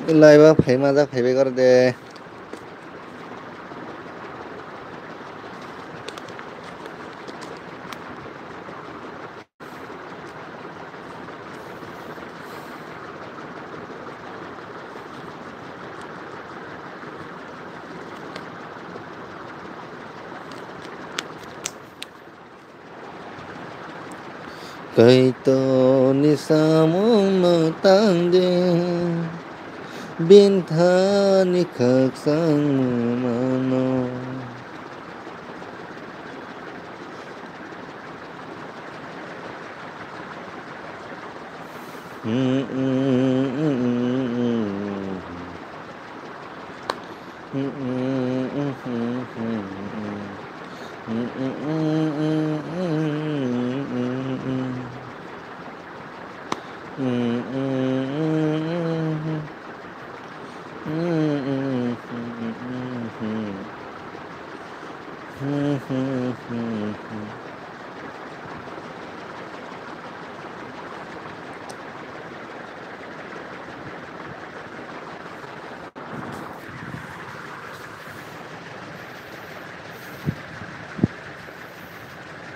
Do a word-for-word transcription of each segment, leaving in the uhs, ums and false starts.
Live o phaima jak phaibai gor de. Kaitorni samungno tangdi, binthani khakchangmano.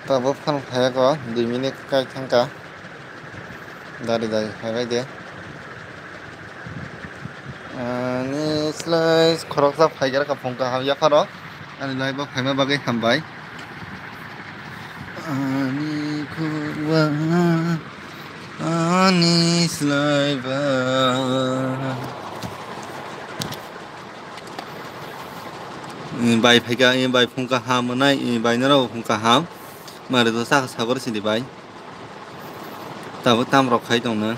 Tabuk phano phaiyago, dui minute kai thangkha. Dari dari phaibai de. Ani slai khoroksa phaigra ka phung kaham yapharo. Ani live o phaima bagwi hambai. Ani khorwa, ani slai ba. Bai phaika, bai phung kaham mwnai, bai norok phung kaham. Mare to saka sagor sidi bai. Tabuk tam rok khai tong na.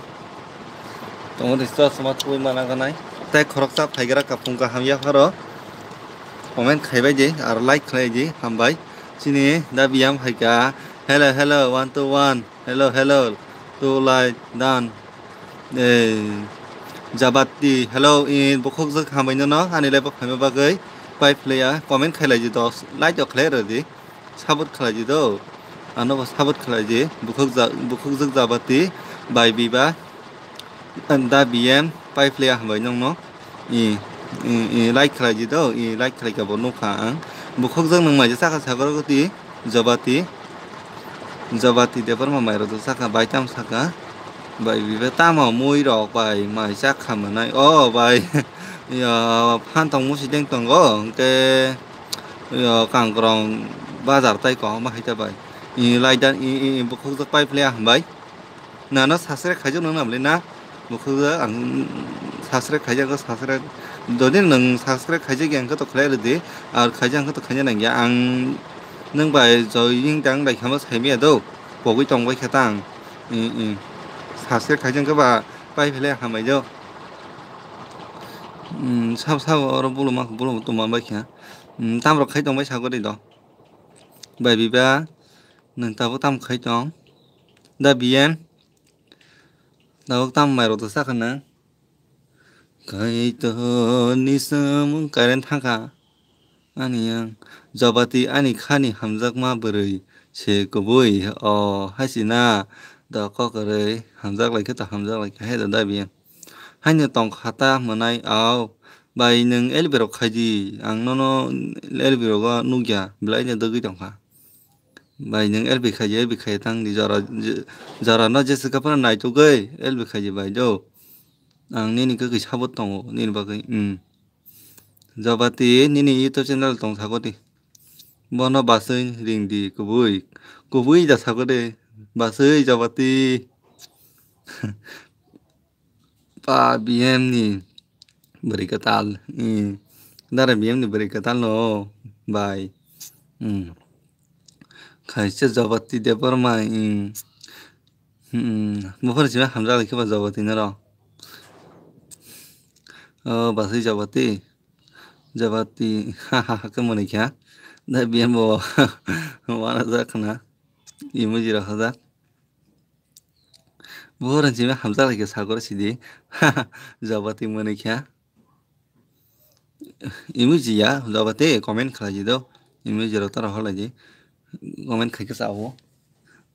Tongo de chosma twi mana ganai. Tai khoroksa phaigra ka phung kaham yapharo. Comment khaibai di, aro like khlai di, hambai. Chini da biyam phaika. Hello, hello, one to one. Hello, hello. Two like done. Eh, Jabati, hello, in bukhuk jwk hambai nono, ani live o phaima bagwi. Pai phlaiya, comment khailai di dos, like o khlai rw di. Support khlai di do. Ano bo support khlai di. Bukhuk ja-, bukhuk jwk Jabati, bai biba. Da B M, pai phlaiya hambai nongno. I, i, i, like khlai di do, i, like khlai ka bo nukha ang. Bukhuk jwk nwng mai je saka sagor goti, Jabati. Jabati Debbarma mai rok saka, bai tam saka. Bai bibe tamo mui rok bai mai chak kha mwnai. O bai, ya, phan tong musi deng tongo, hwnkhe, ya, kangkorong bazar tai kwbangma hai ta bai. I, like dan, i, i, i, bukhuk jwk pai phlaiya hambai. Nano subscribe khaijak nang nabli na? Bukhuk ang subscribe khaijak, subscribe. Jodi nang subscribe khaijak yang khe to khlai rwdi, ar khaijak ang khe to khaina nang ya. Ang nang bai joining tang bai khama sai maya do. Pogwi tong bai khe tang. I, i. Subscribe khaijak khe ba pai phele hamai do. Mm, sab sab oro bulu mak bulu tuma bai khe. Mm, tam rok khai tong bai sagori do. Bai biba. Nwng tabuk tamo khai tong? Da B M? Tabuk tamo mairok to sakha nwng? Kaitorni samung current thangkha. Ani yang Jabati ani khani hamjakma bwrwi se kubui. O, haisina. Da kokrwi hamjak laikha to hamjak laikha. Hai da, da B M. Haino tongkha ta mwnai au. Bai, nwng L B rok khaidi, ang nono L B rogo nukya, belai no dogwi tongkha. Bai, nwng L B khaidi, L B khai tang di jora, je-, jora no jesa khe phano naitugwi L B khaidi bai do. Ang nini kwkwi sabot tongo, nini bagwi, mm. Jabati, nini YouTube channel tong sago di. Bono baswi ring di, kubui. Kubui da sago de, baswi Jabati. Pa B M ni bwrwi kwtal. Hmm. Dara B M ni bwrwi kwtal no, bai. Hmm. Khaisa Jabati Debbarma, hmm. Hmm. Buphar sima hamjak lai khe ba Jabati noro. O, baswi Jabati. Jabati, ha, ha, ha, khe mwnwi kha. Da B M bo wana jak khna. Emoji rok hajak. Buphar simi hamjak lai khe sagor sidi. Jabati mwnwi kha. Emoji ya, Jabati comment khlai di do. Emoji rok tara hor lai di. Comment khai khe sao.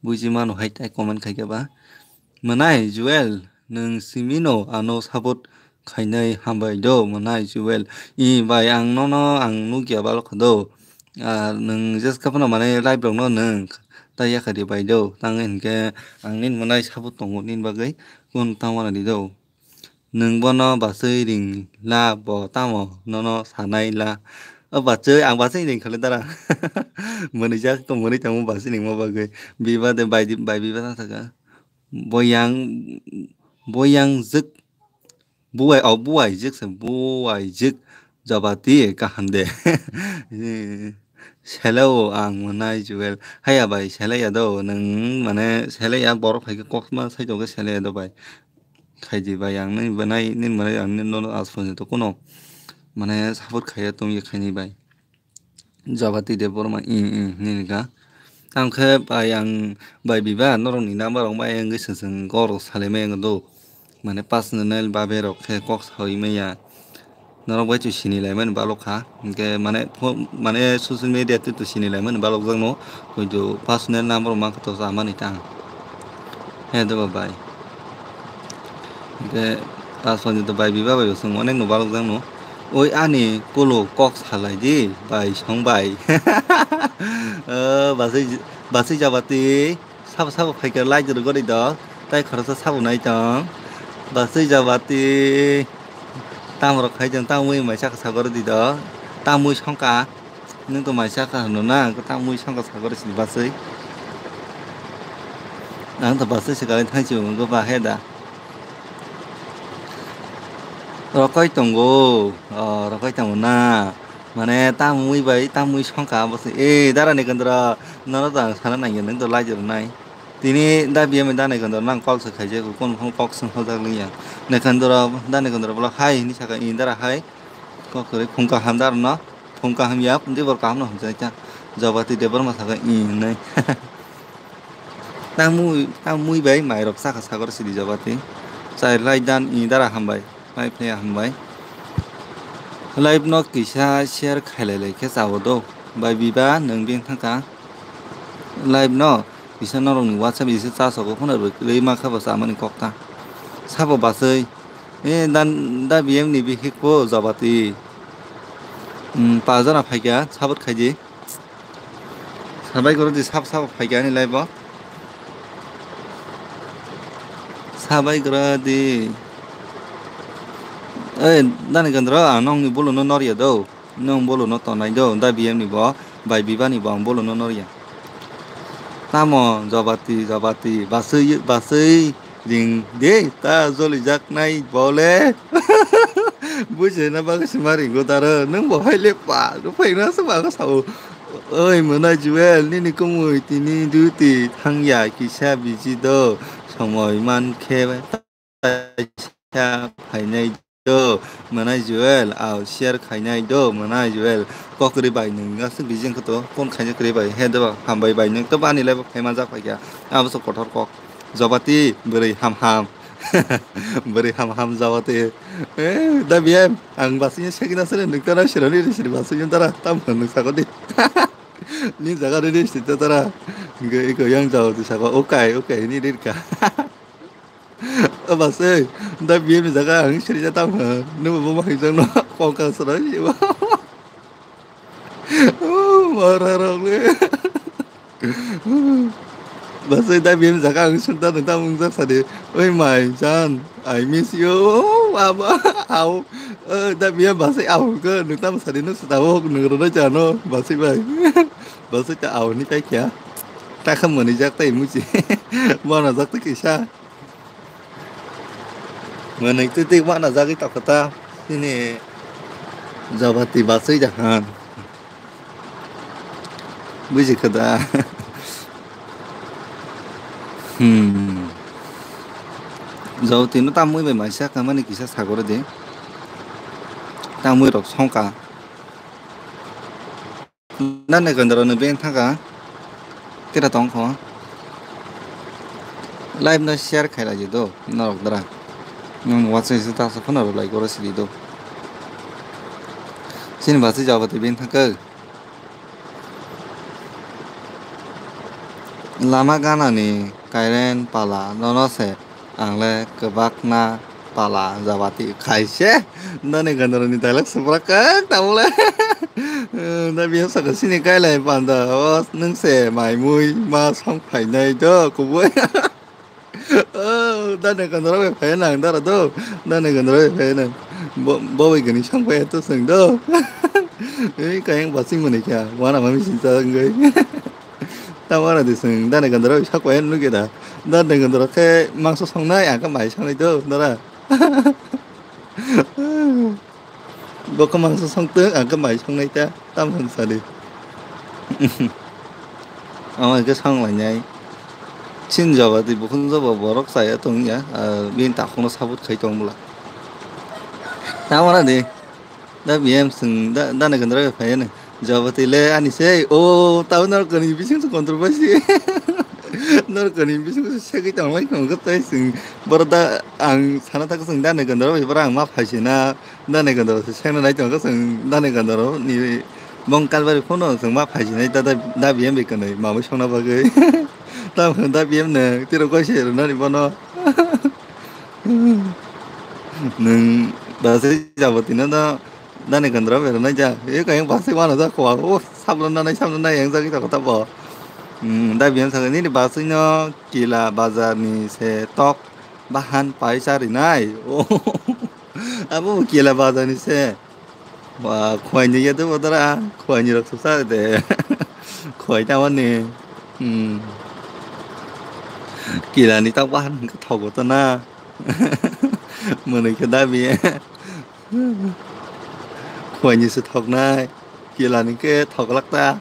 Buji mano hai tai comment khai khe ba. Mwnai Joel, nwng simi no ano support khainai hambai do mwnai Jewel. I bai ang nono ang nukya balokha do. Ah, nwng jeska phano mane live rokno nwng ta yakari bai do. Tang hinkhe ang nini mwnai sabo tongo nini bagwi kun tangwana di do. Nwng bono bachwi ring la bo tamo nono sanai la. O bachwi ang bachwi ring khale dara. Mwnwi jak to mwnwi tamo bachwi ringma bagwi. Biba de bai di- bai biba ta saka. Boyang boyang jwk buai o buai jwk se buai jwk jabati kaham de. Selao ang mwnai Jewel. Haya bai selaya do nwng mane selaya borok hai khe kokma sai tongkhe selaya do bai. Khaidi bai ang nini mwnai nini mwnai ang nini nono asphang to kuno mane support khaiya tongya khaini bai. Jabati Debbarma i i nini ka. Tang khe bai ang bai biba norok ni number rok bai ang gwi seng seng gor salai mai ang do. Mane personal babe rok khe kok sawi maya. Norok bai twi sini lai mani balok kha. Hinkhe mane pho- mane social media twi twi sini lai mani balok jak no. Koi do personal number rok mankha to sa mani tang. He do bai. Hinkhe personal to bai biba bai bo song onek no balok jak no. Oi ani kulo kok salai di bai song bai. Eh, basai basai jabati. Sabo sabo phaikhe like rwgwi rwdi do. Tai khoroksa sabo nai tong. Basui jabati. Tamrok khai tong tamwi mai saka sagor di do. Tamwi songka. Nwng to mai saka hwno na, tamwi songka sagor sini basui. Ang to basui se kali thangsi wngkha ba he da. Rokoi tongo. O, rokoi tongo na. Mane tamwi bai tamwi songka abo se. E, dara ni kendra, nono to ang sana nangya, nwng to laijak nai. Tini da biyam da ni kendra nang kok se khaijak, kon phone kok song hojak liya. Ni kendra, da ni kendra bola hai hini saka, i dara hai. Kok kore phung kaham dara no, phung kaham ya, pundi bor kaham no hamjai ta. Jabati Debbarma saka i nai. Tamwi, tamwi bai mairok saka sagor sidi Jabati. Chai lai dan i dara hambai. Live no hambai. Live no kisa share khailai lai khe chao do. Bai biba nwng beng thangkha. Live no kisa norok ni WhatsApp isa cha sogo phano rwi ma kha bo chamani kok ta. Sabo basui. E dan da B M ni bihik bo Jabati. Hmm, pa jana phaikha, sabot khaidi. Sabai goro di sab sab phaikha ani live o. Sabai goro di. Ei, dani kendro, ang nongni bulu no norya do. Nong bulu no tonai do, da B M ni bo, bai biba ni bo ang bulu no norya. Tamo, Jabati, Jabati, basui, basui. Ring de ta joli jak nai bole. Buji na bagwi sima ringo daro. Nwng bo hai le pa. Ruphaina se ba sao. Oi mona Jewel, nini kumui tini duty thangya kisa biji do. Somoi man khe ta sa phainai do. Mona Jewel, au share khainai do. Mona Jewel, kokri bai nwng aswk biji wngkha to. Phone khaina kwrwi bai. He do, hambai bai nwng to bani live o phaima jak paikha. Abo se kothor kok. Jabati, bwrwi ham ham. Bwrwi ham ham Jabati. Eh, da B M, ang basingni sekina sene nukta na sirani ri siri basingni dara tam nung sako di. Ni jaga ri ri sita dara. Ge iko yang Jabati sako, okai, okai, ni ri ka. O basing, da B M ni jaga ang siri ja tam ha. Nungbo bo mahai jang no, kongka sara ni. Oh, mara rok le. Basai da bini jaga ang sung ta ta mung jak sadi. Oi mai jan, I miss you. Oh, aba, au. Eh, da biya basai au ke nung ta sadi nung sita wo nung ro jano basai bai. Basai ta au ni kai kya. Ta kham mani jak tai muji. Mana jak ta kisa. Mwnwi twi twi uanajagwi tongkha ta, chini Jabati bachwi jahan. Buji kha da? Hmm. Jabati no tamwi bai maisa kamani kisa sagoro de. Tamwi rok songkha. Nani Kendra ni bank thangkha. Tira tongkho. Live no share khailai di do, norok dra. Nwng watsa se ta sa phano rwlai goro sidi do. Chini bachwi Jabati bank thangkha. Lama gana ni kairen pala nono se. Ang le kwbakna Pala jabati khaise. Nani gandoroni dialogue supra kak tamule. Da biya saka sini kailai panda. O nung se mai mui ma song phainai do kubui. O dani gandoro bai phai nang dara do. Dani gandoro bai phai nang. Bo bo bai gani song phai to sung do. Ei kayang basing mani kya. Wana mami sinta ngai. Tamara di sung dani gandoro bai sak phai nung kya da. Dani gandoro khe mangso songnai ang khe mai songnai do dara. Bo khe mangso songtwng, ang khe mai songnai ta, tam hwn sadi. Ang khe songlainai. Chin jaba di bukhung jaba borok chaya tongya, ah, bini takhukno support khai tong bwla. Tamara di, da B M swng, da, da naikandra phai phai ani. Jabati le ani se, o, tabo norokni bising se controversy. Norokni bising se segwi tongmai khongo tai sing. Boro da ang sana tak sing da naikandra bai boro ang ma phaisina. Da naikandra se sengna nai tongkha sing da naikandra ni bong kalbari phone sing ma phaisinai da da B M bai kanai mamai songna bagwi. Tam da B M ne tiro koi se rwnani bono. Nwng basai jabati no da. Dani gandra bera nai ja. E kayang basai wana ja kwa. O sabla nanai sabla nai yang jagi ta kota bo. Hmm, da biyan sa nini basai no kila bazar ni se tok bahan paisa rinai. O abo kila bazar ni se. Wa khwai ni ya de bodara. Khwai ni rok sa de. Khwai ta wani. Hmm. Kila ni tok bahan thogo to na. Mwnwi khe da biye. Khwai ni se thoknai. Kila ni khe thoklak ta.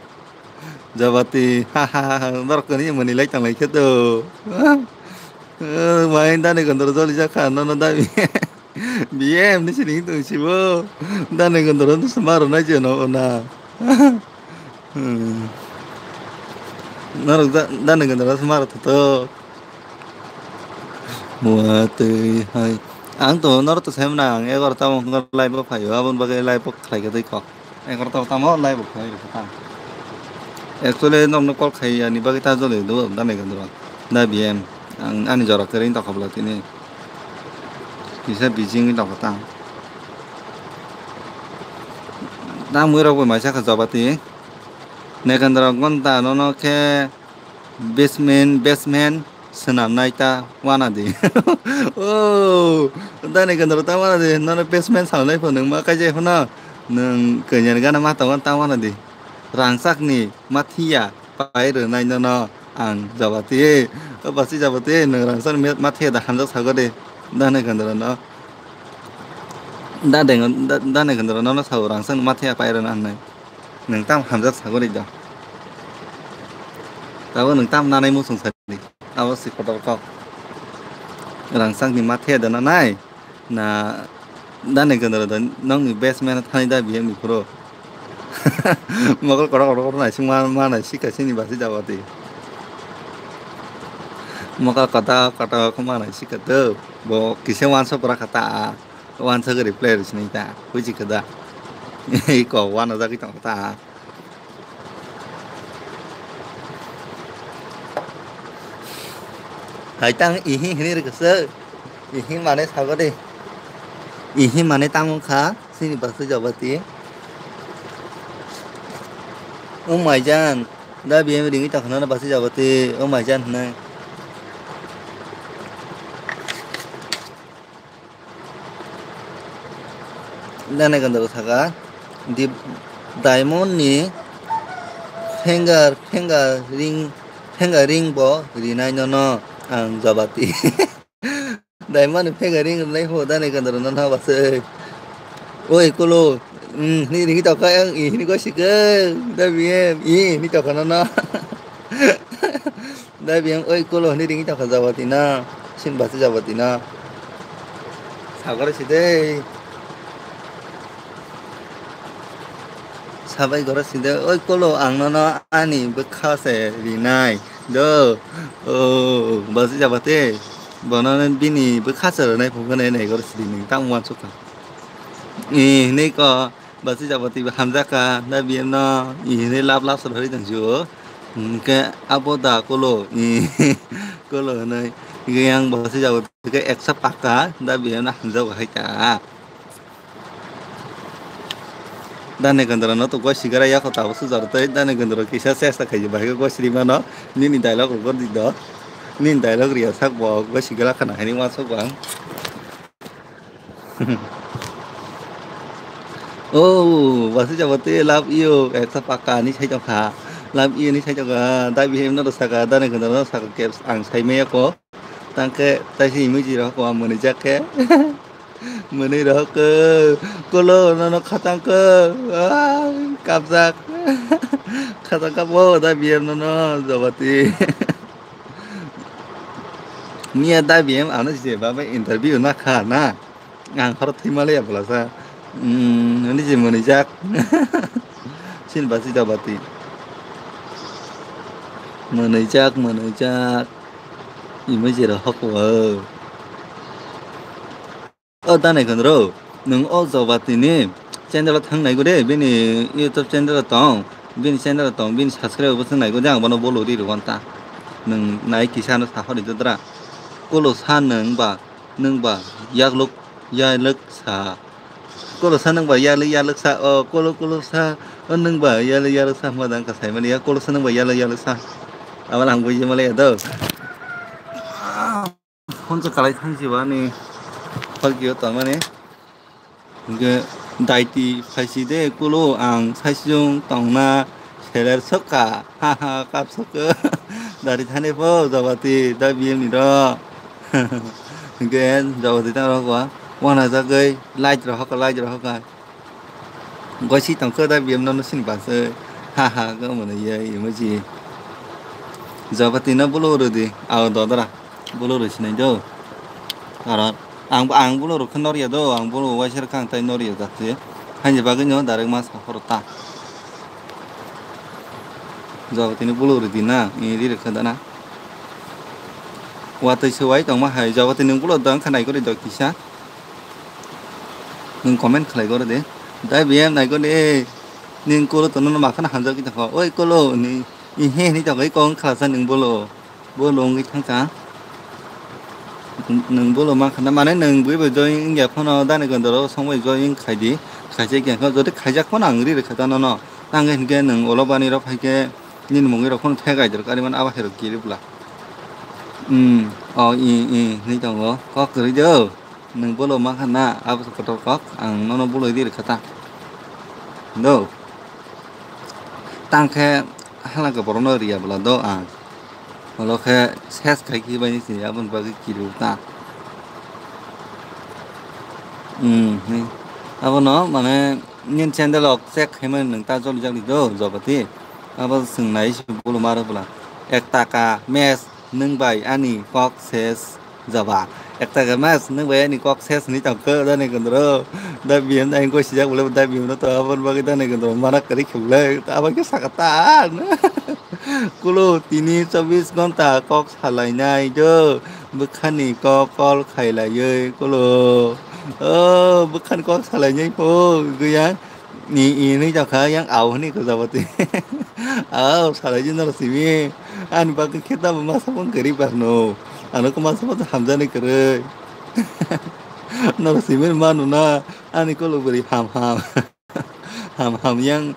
Jabati ha ha ha ha norok ni mwnwi lai tang lai khe do. Mai dani gondor joli jakha nono da biye. Biye emni sini tong sibo. Dani gondor no se maro nai je no na. Hmm. Norok da dani gondor no se maro to. Muatwi hai. Ang to norok to sem na ang egarota o live o phaio aboni bagwi live o khlai khe twi kok. Egarota o tamo live o khlai rw kha ta. Actually norok no call khai ani bagwi ta joli do da nai gandro. Da B M ang ani jora khe ring ta khobla tini. Kisa bijing ta kha ta. Da mui rok bo mai sa kha jabati. Nekandra gonta nono khe basement basement swnamnai ta wana di. Oh, da Nekandra ta wana di. Nono basement swnamnai pho nwng ma kaijai phano nwng kanya gana ma tongo ta wana di. Rangchak ni mathiya pai rwnai nono ang jabati. O basi jabati nwng rangchak ni mathiya da hamjak sago de. Da Nekandra no. Da Nekandra nono sao rangchak ni mathiya pai rwna hwnwi. Nwng tam hamjak sagori da. Tabo nwng tam nanai muchung sadi. Abo si kotor kok. Rangchak ni mathe da nanai. Na dani gandra da nongni best man thani da biyang ni phuro. Mokol kotor kotor kotor naising ma ma naisika sini basi jabati. Mokol kata kata ko ma naisika do. Bo kisa wansa pura kata. Wansa gari player sini ta. Huji kada. Iko wana jagi tong ta. Hai tang ihi hini rikasa. Ihi mane sago de. Ihi mane tamo kha. Sini basi jabati. O maijan. Da biyam ringi tong khana basi jabati. O maijan hwnwi. Dane gandaro saka di diamond ni finger finger ring finger ring bo rinai nono ang jabati. Diamond ni finger ring rinai ho dane gandaro nono basai. Oi kolo, hmm, ni ringi tokha ang ini gosi ke, da biyam ini tokha nono. Dai biyang oi kolo hwnwi ringwi tongkha jabati na, sin basi jabati na. Sagoro si dei. Sabai goro si dei, oi kolo ang nono ani bwkha se rinai do. O basi jabati. Bono bini bwkha se rinai phunukhe nai nai goro si rinai tamo uansukha. Ni hwnwi ko. Basi jabati bo hamjak kha, da biyang no, i hinwi lab lab sal phari tong sio. Hwnkhe abo da kolo, i kolo hwnwi. Yang basi jabati Hwnkhe eksa paka da biyamno hamjago hai ta. Dani Gandra no to goi sigara yako tabo sujar tei Dani Gandra kisa sesta khaiji bahai goi siri mano nini dialogue rok di do. Nini dialogue riya sak bo goi sigara khana haini wansuk bang. Oh, basi jabo te love you eksa paka ni sai tongkha. Love you ni sai tongkha. Da bihim no saka Dani Gandra no saka kep ang sai maya ko. Tangke taisi emoji rok ko ang mwnwi jak khe. Mwnwi rok ko. Kolo nono khatang ko. Ah, kapjak. Khatang kap o da biyam nono jabati. Miya da biyam ano je baba interview na kha na. Ang khoro thwi male ya bwlasa. Hmm, ani je mwnwi jak. Sin basi jabati. Mwnwi jak, mwnwi jak. Imoi jera hok wa. O Dani Gandra, nwng o jabati ni channel o thang nai gure, bini YouTube channel o tong, bini channel o tong, bini subscribe bo thang nai gure, ang bono bolo ri rw ta. Nwng nai kisa no sa hori dodra. Kolo sa nwng ba. Nwng ba yakluk yalwk sa. Kolo sa nwng ba yalwk yalwk sa. O kolo kolo sa. O nwng ba yalwk yalwk sa hwnba dang ka sai mani ya. Kolo sa nwng ba yalwk yalwk sa. Abo lang buji male ya do. Hwnsa kalai thang si ba ni. Phal kio ta mani. Hwnkhe daiti phaisi de kolo ang saisung tongna seler sokha, ha ha kap sokha. Dari thani pho jabati da biyem ni ro. Hwnkhe jabati tang rok wa wana jagoi light rok hoka, light rok hoka. Goisi tongkha da biyem no sini base, ha ha khe mwnwi ye emoji. Jabati no bolo rwdi, ao dodra. Bolo rw sinai do. Aro ang, ang bolo rw khe nor ya do, ang bolo waisa rw kha ang tai nor ya jati. Haini bagwi no direct ma sa phoro ta. Jabati ni bolo rw di na, i ri rw kha da na. Watwi se wai tongma hai, jabati ni bolo dang kha nai gori do kisa. Nwng comment khlai gori de. Dai biyem nai gori de. Ning kolo to nono makhana hamjak kita kho. Oi kolo ni, i he ni to koi kong khlasa ning bolo. Bo longwi thangkha. Nwng bolo ma khana, mane nwng bui bai join wngya phano Dani Gandra song bai join khai di. Khaijak ya kho, jodi khaijak phano ang ri rwkha ta nono. Tang hinkhe nwng olo bani rok hai khe nini mungwi rok phano thek ai dorkar man abo hai rok kiri bwla. Hmm, o i i hinwi tongo. Kok kwrwi de o. Nwng bolo ma khana abo kotor kok ang nono boloi ri rwkha ta. Do. Tang khe hala khe borokno riya bwla do ang. Olo khe ses khai khe bai se aboni bagwi kiru ta. Hmm, hmm. Abono mane nini channel o check khaimani nwng ta joli jagli do jabati. Abo swng nai se bolo ma rw bwla. Ek taka mes nwng bai ani kok ses. Jaba. Ekta khe mas, nwng bai ani kok ses hwnwi tong khe, Dani Gandra. Da biyam da hingko sijak bole, da biyam no to aboni bagwi Dani Gandra mana kwrwi khe bole. Abo khe saka ta. Kulo tini chobbish ghonta kok salainai do. Bwkhani kok call khailaiwi kulo. O, bwkhani kok salainai pho, gwiya. Ni, i, hinwi tongkha, yang au hinwi khe jabati. Au, salai di norok simi. Ani bagwi khe tamo masa phone kwrwi ba hwno. Ano khe masa phone hamjaknai kwrwi. Norok simi manu na, ani kolok bwrwi ham ham. Ham ham yang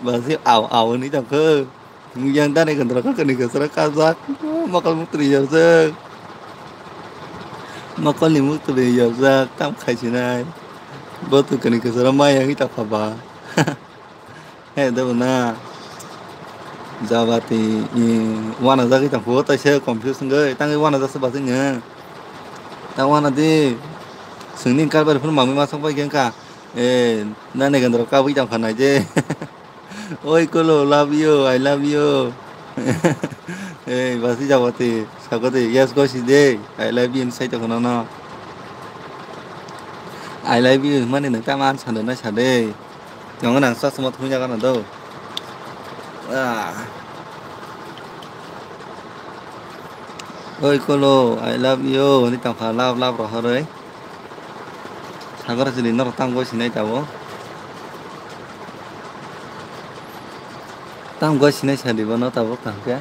basi au, au hinwi tongkha. Yang Dani Gandra kha kani kwcharo kajak. Mokol muktwi yorjak. Mokolni muktwi yorjak, tam khaisinai. Bo tu kani kwcharo maya wngwi tongkha ba. He, debo na. Jabati, i, wana jagwi tongkha, taisa confuse wngwi. Tangwi wana jaksa bachai nw. Ta wana di. Swngni karbari phuru mamwi masok bai khe wngkha. E, Dani Gandra kabwi tongkha nai je. Oi kolo, love you, I love you. Ei, basi jabati, sakoti, yes, gosi de, I love you, sai tongkha nono. I love you, mani nang tama an sando na sade. Yong nang sa sumot hunya kana do. Ah. Oi kolo, I love you, ni tongkha love, love rohoroi. Sagor chili norok tamo goi sinai tabuk. Tamo goi sinai sadi bono tabuk kaham khe.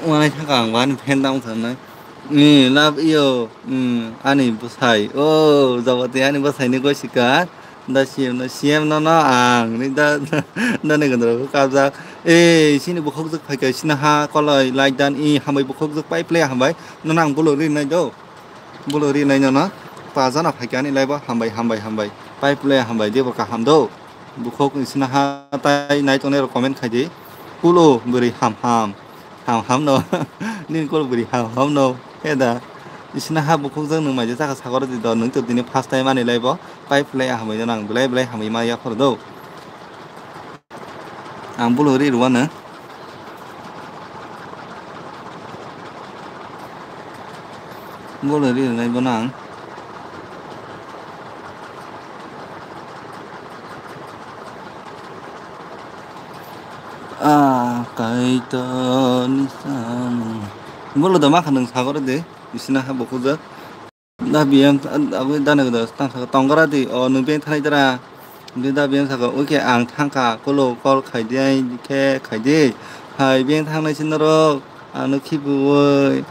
Uanai thangka ang bani phen dam khanai. Ni love you. Ani bwsai. O, jabati ani bwsai ni goi sika. Da C M no, C M no no ang. Ni da, da ni gondro ko kabjak. E, sini bukhuk jwk phaikha sini ha koloi like dan i hambai bukhuk jwk pai play hambai. No nang bulo ri nai do. Bulo ri nai no no. Pa jana phaikha ani live o hambai, hambai, hambai. Pai play hambai de bo kaham do. Bukhuk isina ha tai nai tongnai rok comment khai di. Kulo bwrwi ham ham. Ham ham no. Nini kulo bwrwi ham ham no. He da. Isina ha bukhuk jang nwng maija chakha sagor di do. Nwng to tini first time ani live o. Pai phlai hambai jana ang belai belai hambai ma yaphar do. Ang bulo ri rwano. Bulo ri rwnai bono ang. Ah, kaitor ni samung. Bolo da ma khanung sagor de, bisina ha bukujak. Da biyang, abo da ne da tang saka tongora di, o nung beng thanai dara. Di da biyang saka, oke ang thangka, kolo call khai di, ai khe khai di. Hai beng thangnai sin norok, ano khibu oi.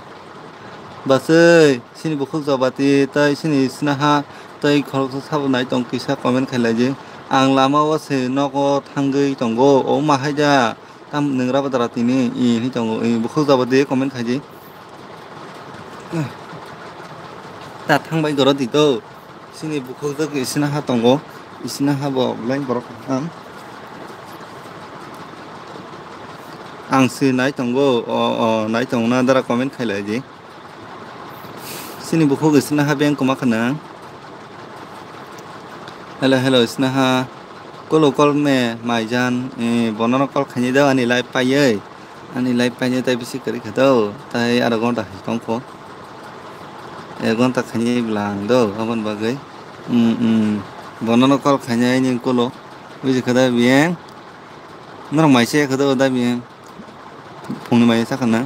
Basai. Sini bukhuk jabati, tai sini sinaha, tai khoroksa sabo nai tong kisa comment khailai di. Ang lama o se nogo thangwi tongo, o ma hai da, tam nwngra badara tini, i hinwi tongo, i bukhuk jabati comment khai di. Ta thangbai goro di to, sini bukhuk jok i sinaha tongo, i sinaha bo belai borok kaham. Ang se nai tongo, o, o, nai tongna dara comment khailai di. Sini bukhuk sinaha beng kwma khana. Hello, hello, sinaha. Kolo call me, maijan, eh, bonono call khaini do ani live paiye. Ani live paiye tai bisi kwrwi kha do. Tai aro gonta hai tongkho. Eh, gonta khaini bwlang do, abon bagwi. Hmm, hmm. Bonono call khaini ani kolo. Buji kha da biyang. Norok mai se kha do da biyang. Phungni mai sakha na.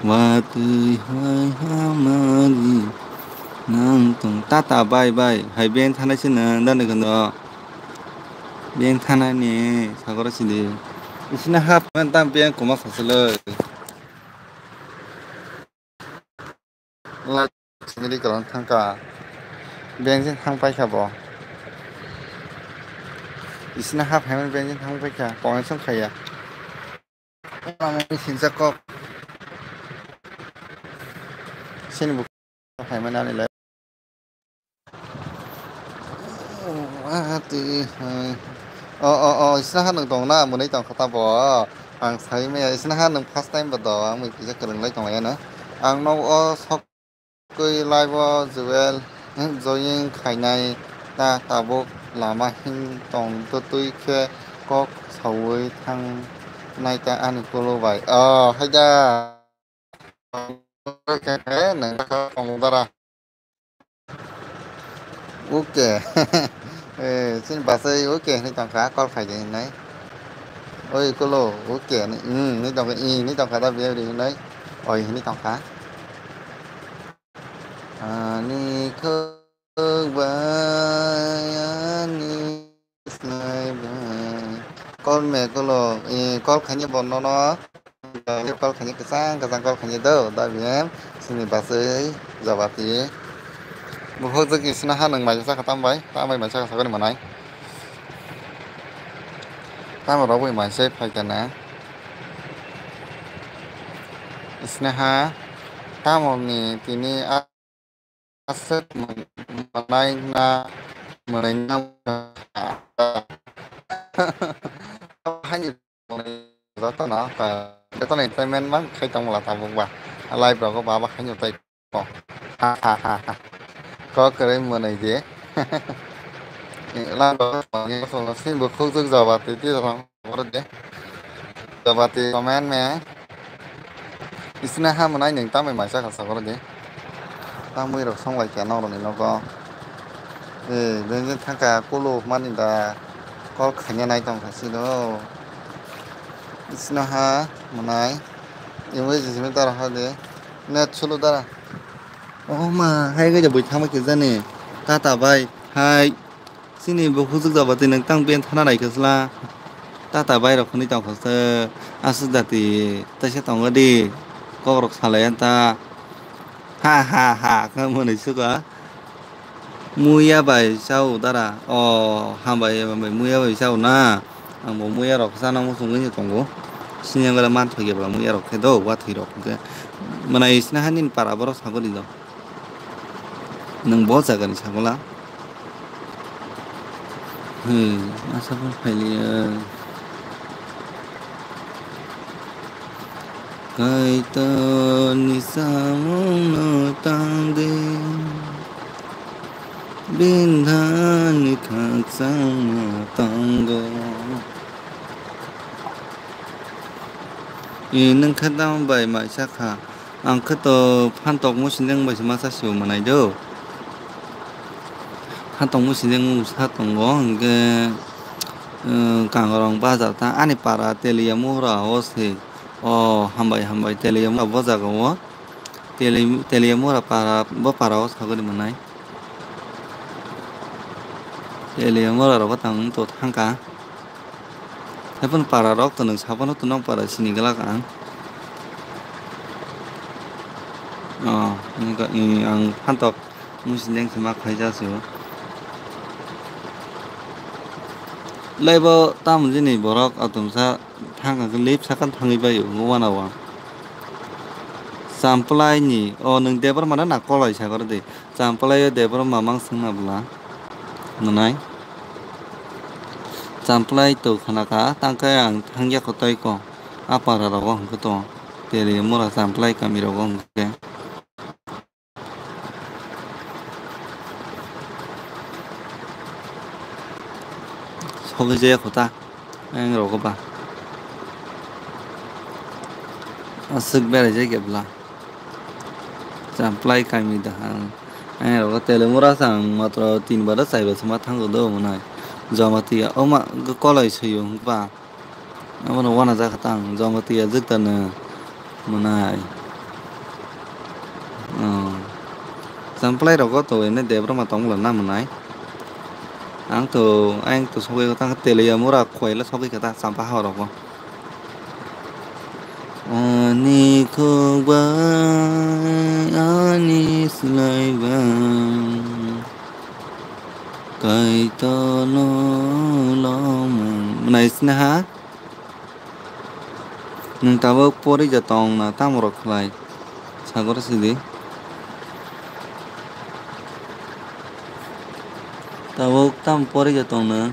Watwi hai hamari nang tong tata bai bai hai beng thanai se nang dani kono beng thanai ni sagoro sidi. Isina hap man tam beng koma khasolo. Sini di kwlwng thangkha. Bengsin thang paikha bo. Isina ha phaimani bengsin thang paikha. Connection khaiya. Sinsa kok. Sini bu phaimani ani lai. O, o, o, isina ha nwng tong na, mwnwi tong kha ta bo. Ang sai maya, isina ha nwng first time bo do, ang mui kisa kwrwng lai tong lai na. Ang no o sok Twi live o Joel, hmm, join khainai ta tabuk lama him tong twtwi khe kok saui thangnai ta ani kulu bai. Oh, haida. Nang kha tong dara. Oke. Eh, chini basai oke hinwi tongkha, call khaidi hinwi. Oi, kulu, oke hinwi, hmm, hinwi tongkha, i hinwi tongkha da, bebri hinwi. Oi, hinwi tongkha. Ani khuk bai, ani snai bai. Call me, kolo, eh, call khaini bo nono. Call khaini kwchang, kwchang call khaini do, da biyem. Sini basui, jabati. Bukhuk jwk isna ha nwng mai jasa kha tambai, tambai mai saka sakani manai. Tamo rok bai mai sai phai kana. Isna ha, tamo ni tini a Aswk mwnai na mwnai na haini jotono jotono entertainment ma khai tong mala tabuk ba live rogo ba ba haino tai ko ha ha ha ha ko kwrwi mwnai je live rogo sini bo khukjwk jaba twi twi rong. Oro de. Jabati comment me. Isna ha mwnai nwng tamai maisa kha sagor de. Tamui rok song lai kha norok ni nogo. Eh, bengin thangka kulu mani da. Call khaina nai tong kha sino. Isna ha mwnai. Imui jisimi dara ha de. Net sulu dara. Oh ma, hai ga bui thama khe jani. Tata bai. Hai. Chini bo hujwk jaba twi nwng tang ben thana nai khe sla. Tata bai rok hwnwi tong kha se, aswk jati taisa tongo di. Kok rok salai ya ta. Ha ha ha khe mwnwi swkha. Muya bai chao dara. O hambai hambai muya bai chao na. Ang bo muya rok chana muchungwi se tongo. Sini ang gale man thok ya bwla muya rok khe do, wa thwi rok khe. Mwnai sna ha nini para borok sagori do. Nwng bo jaga ni sagola. Hmm, asa pun phailiya. Kaitor ni samung no tang de. Bindha ni khakchang no tango. E nwng khe dam bai mai sakha. Ang khe to phantok musinjeng bai se ma cha sio manai do. Phantok musinjeng sa tongo, hwnkhe, eh, kangrong bazar ta ani para Teliya Mohra o se. O hambai hambai Teliya Mohra bo jaga o. Teli-, Teliya Mohra para, bo para o sagori manai. Teliya Mohra rok bo tang to thangka. Haipun para rok to nwng sabono to nong para sini glak ang. O, wngkha, i, ang phantok musinjeng se ma khaija se o. Laibo tamo jini borok atomsa thang khe lip sakan thangwi bai o, wana o. Champlai ni, o nwng Debbarma na, na Kolai sagor di. Champlai o Debbarma mang swngna bwla. Nwnai. Champlai to khna kha, tang khe ang thangya kotai ko. A para rogo hwnkhe to. Teliya Mohra Champlai kami rogo hwnkhe. Sogwi jaya kho ta, ayang rogo ba. Aswk berai jai khe bwla. Champlai kami da ang. Ayang rogo Teliya Mohra sa ang matro tin bar chai bar se ma thango do mwnai. Jamatia, o ma, kolai soyo hwnkhe ba. Abono wana jakha tang, Jamatia jwk tano mwnai. Oh. Champlai rogo to ene Debbarma tongla na mwnai. Ang to, ang to sogwi tang Teliya Mohra khoila sogwi kha ta champa ha rogo. Ani khuk bai, ani slai bai. Kaitorno lomung. Mwnai sini ha? Nwng tabuk pori ja tong na tamo rok khlai? Sagor sidi. Tabuk tam pori ja tong na?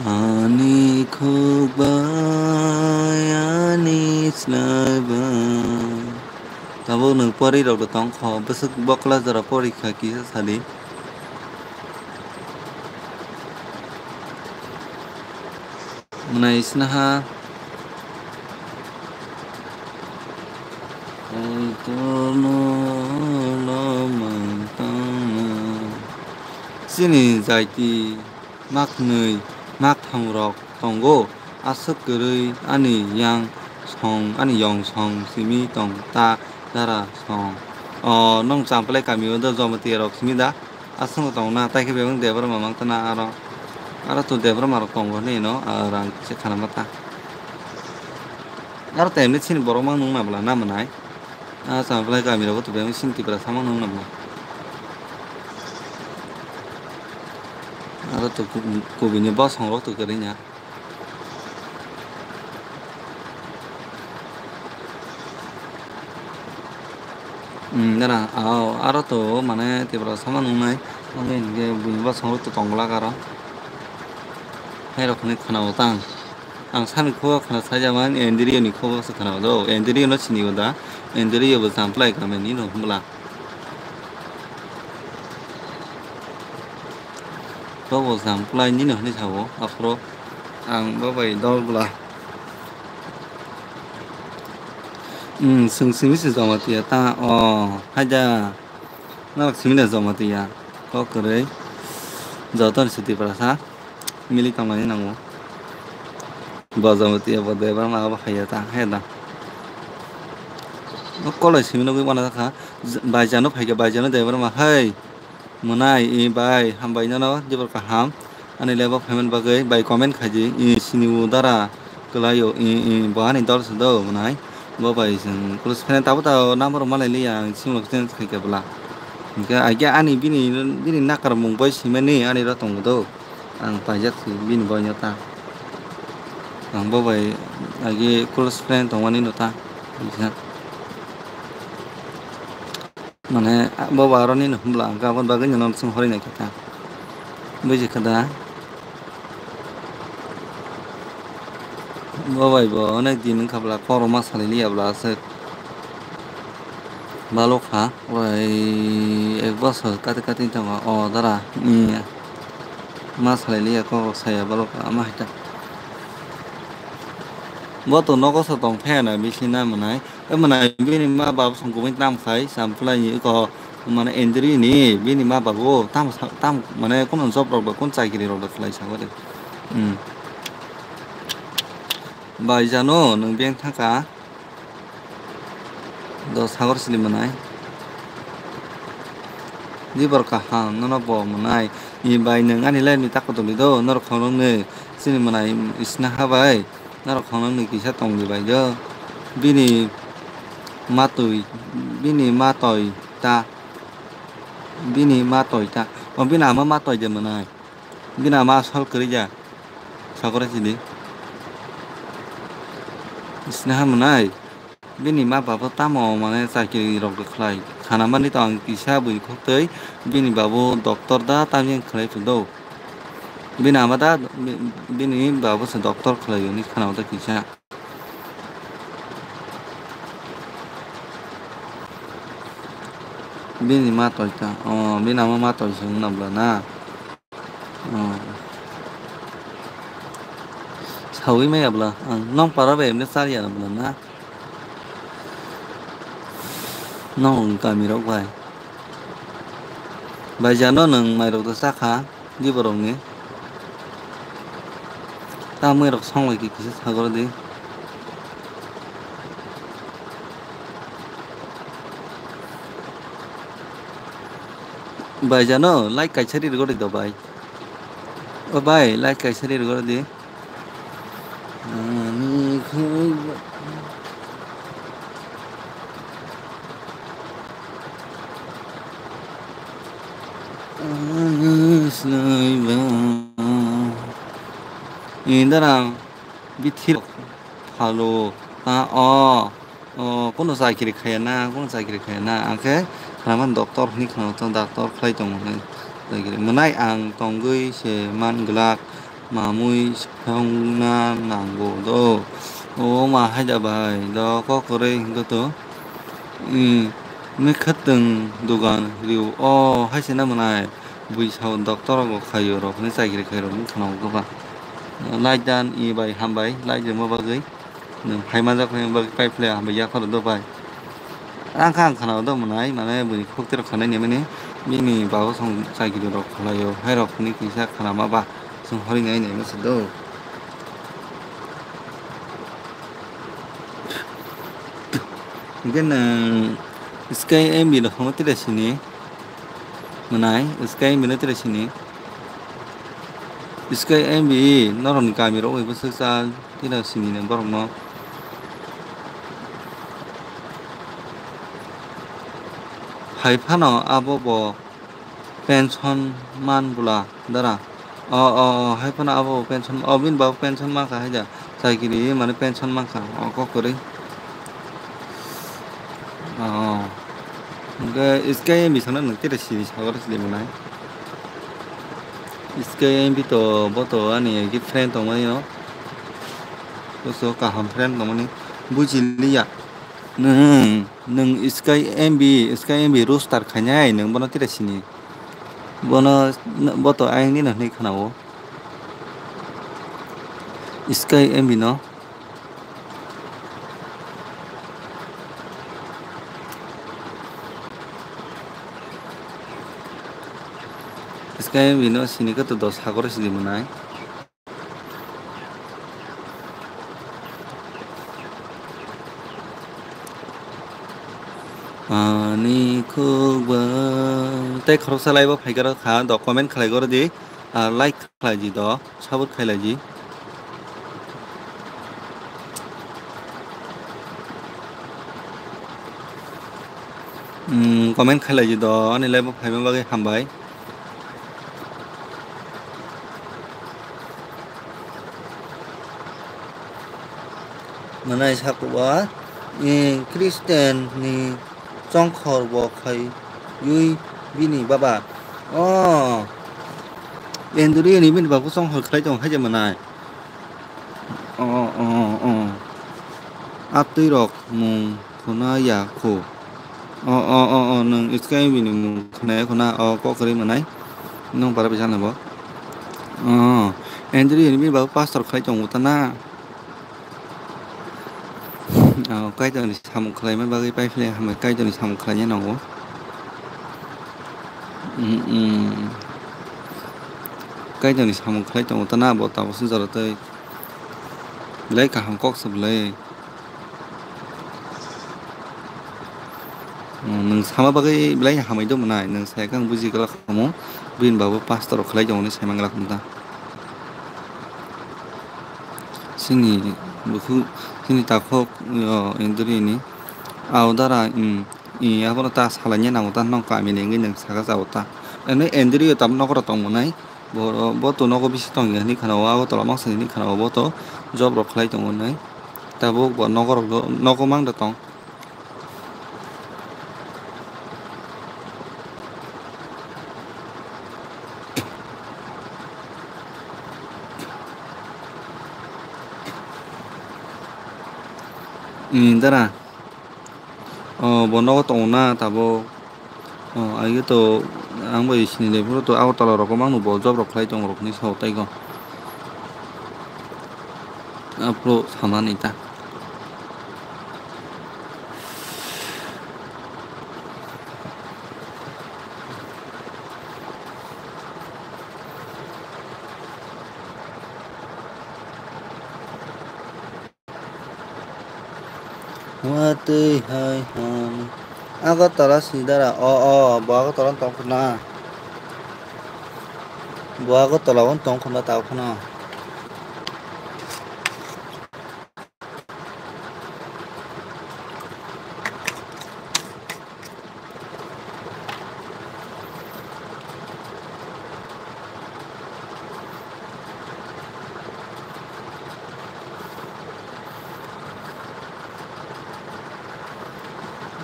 Ani khuk bai, ani slai bai. Tabuk nwng pori rok tong kho, bwswk bokla jora pori kha kisa sadi. Mwnai sinaha. Kaitorno lomung tangna. Chini jaiti maknwi maktham rok tongo, aswk kwrwi ani yang song, ani yong song simi tong ta dara song. O, nong Champlai kami o do Jamatia rok simi da? Aswk tong na, tai khe bebak Debbarma mang tana aro. Aro to Debbarma rok tongo hinwi no, ah, rang se khana mata. Aro to emni chini borok mang nung na bwla na mwnai. Ah, Champlai kami rogo to bebak chini Tipra samang nung na bwla. Aro to ku-, kubini bosong rok to kwrwi nya. Hmm, nana, ao, aro to, mane, Tipra sama nungnai, mane, hinkhe, buini bosong rok to tongglak aro. Hai rok hinwi khwnao tang. Ang sani khugo khwna sajama, Andrew ni khugo se khwnao do. Andrew no sini o da. Andrew bo Champlai kami ni no hwnbwla. Bobo Champlai nini hinwi sao, aphuru ang bo bai dol bwla. Hmm, chwng simi se Jamatia ta, o, haida. Norok simi da Jamatia. Kok kwrwi. Joto ni se Tiprasa. Mili tongmani nango. Bo Jamatia bo Debbarma abo haiya ta, haiya da. Kolai simi nugwi wana kha. J-, bai jano phaikha, bai jano debra ma hai. Mwnai, i bai, hambai nono, jebor kaham. Ani level payment bagwi bai comment khaidi, i sini u dara kwlaio, i, i bo ani dol se do, mwnai. Bo bai chwng close friend tabo ta number malai liya, ang simo change khaikha bwla. Hingkhe agia ani bini, bini nakar mung bai simani ani ro tongo do. Ang paijak si bini boino ta. Ang bo bai agi close friend tongmani no ta. Mane bo bai aroni no hwnbla ang aboni bagwi no song hori nai khe ta. Buji kha da. Bo bai bo onek din wngkha bwla, korokma salai liya bwla aswk. Balok kha, oi, ek bosor kati kati tongo, o dara, hmm, ma salai liya, kok rok saya balok kha, ama hai ta. Bo to nogo se tong phai na bisi na mwnai, e mwnai bini ma baba song kubui tam khai, sam phlai ni ko, mane injury ni, bini ma baba bo tam sa-, tam, mane kono job rok ba, kono chakiri rok ba khlai sa ko de. Hmm. Bai jano, nwng beng thangkha. Do sagor sili mwnai. Dibor kaham, nono bo mwnai. Ni bai nwng ani life ni tako tongdi do, norok khoroknwi chini mwnai isna ha bai. Norok khoroknwi kisa tongdi bai do. Bini matwi, bini matoi ta. Bini matoi ta. O bini ama matoi de mwnai. Bini ama sol kwrwi ya. Sagor sili. Isna ha mwnai. Bini ma baba tamo mane chakiri rok khlai. Khana mani to ang kisa bui khoktwi bini babu doctor da tamni khlai phano. Bini ama da bi-, bini babu se doctor khlai ni khana ta kisa. Bini ma toi ta. Oh, bini ama ma toi se wngna bla na. Oh. Sawi maya bla. Ang nong para bai emne char ya bla na. Nong kami rok bai. Bai jano nwng mai rok da chakha di borok ni. Ta mui rok song lai ki kisa sagor di. Bai jano like kaisa ri rwgwi do bai. O bai like kaisa ri rwgwi di. Ani khaiba. Ani slaiba. Indarang bithir phalo ta o. O, kono chakiri khaya na, kono chakiri khaya na, angkhe khwnaimani doctor hwnwi khwnago, doctor khlai tongo hwnwi. Chakiri mwnai ang tongwi se man glak, mamui songna nango do. O ma haida bai do kok kwrwi hwnkhe to. Mwkhwtwng dogan rw o hai se na mwnai. Bui sao doctor rogo khaio rok hwnwi chakiri khairok hwnwi khwnago kwbang. Like dan i bai hambai, like rwma bagwi. Nwng phai manjak phai bagwi pai phle hambai yakharo do bai. Ang kha ang khwnago do mwnai, mane bui khokti rok khanai ni mani bini bago song chakiri rok khlaio, hai rok hwnwi kisa khwnama ba song hori nai nai masa do. Hingke nwng Sky M B no phano tira sini. Mwnai, Sky M B no tira sini. Sky M B norokni kami rok bai bwswk cha tira sini nang borok no. Hai phano abo bo pension man bwla dara. O, o, o, hai phano abo pension, o, bini baba pension mankha hai da. Chakiri mane pension mankha, o, kok kwrwi. O, hwnkhe Sky M B sana nwng tira siri sagor sili mwnai. Sky M B to, bo to ani agi friend tongmani no. Bo so kaham friend tongmani. Buji liya. Nwng, nwng Sky M B, Sky M B roaster khainai, nwng bono tira sini. Bono, bo to ayang nini hwnwi khwnao. Sky M B no. Sky M B no sini khe to dos sagor sidi mwnai. Khubang tei khoroksa live o phaikha rok kha do comment khlai goro di, ah, like khlai di do, sabur khlai di. Hmm, comment khlai di do, ani live o phaima bagwi hambai. Mwnai sakuba, eh, Christian ni chongkhor bo khai yui bini baba. Oh, Andrew ni bini baba chongkhor khlai tong hai je mwnai. Oh, oh, oh. Atwi rok mung khuna ya khu. Oh, oh, oh, oh, nwng iskai bini mung khuna ya khuna, oh, kok kwrwi mwnai. Nwng para bisa nabo. Oh, Andrew ni bini baba pastor khlai tong uta na. Oh, Kaitorni samung khlaima bagwi paiphle hambai Kaitorni samung khlaina nango. Mm, mm. Kaitorni samung khlai tongo tana bo tabukni jora tei belai kaham kok se belai. Mm, nwng sama bagwi belai hamai do mwnai, nwng sai khe ang buji glak kamo, bini babo pastor rok khlai tongo hinwi sai man glak kamo ta. Chini bukhuk, chini takhuk, o, Indri ni. Aodara, mm, i, abono ta salai ni nango ta, nong kami ni wngwi nang saka jao ta. Eno Indri o tam nokro tong monai. Bo, bo to nogo bisi tong ya hinwi khana o, Agartala mangsa hinwi khana o, bo to job rok khlai tongo hinwi. Tabuk bo nogo rok, nogo mang da tong. Ni dara. O, bo nogo tongo na tabuk. O, aige to ang bai sini le phuru to Agartala rok mangno bo job rok khlai tong rok ni sao tai go. Aphuru samani ta. Watwi hai hwn. Agartala sini dara. O, o, bo Agartala tong khna. Bo Agartala o tong khna ta khna.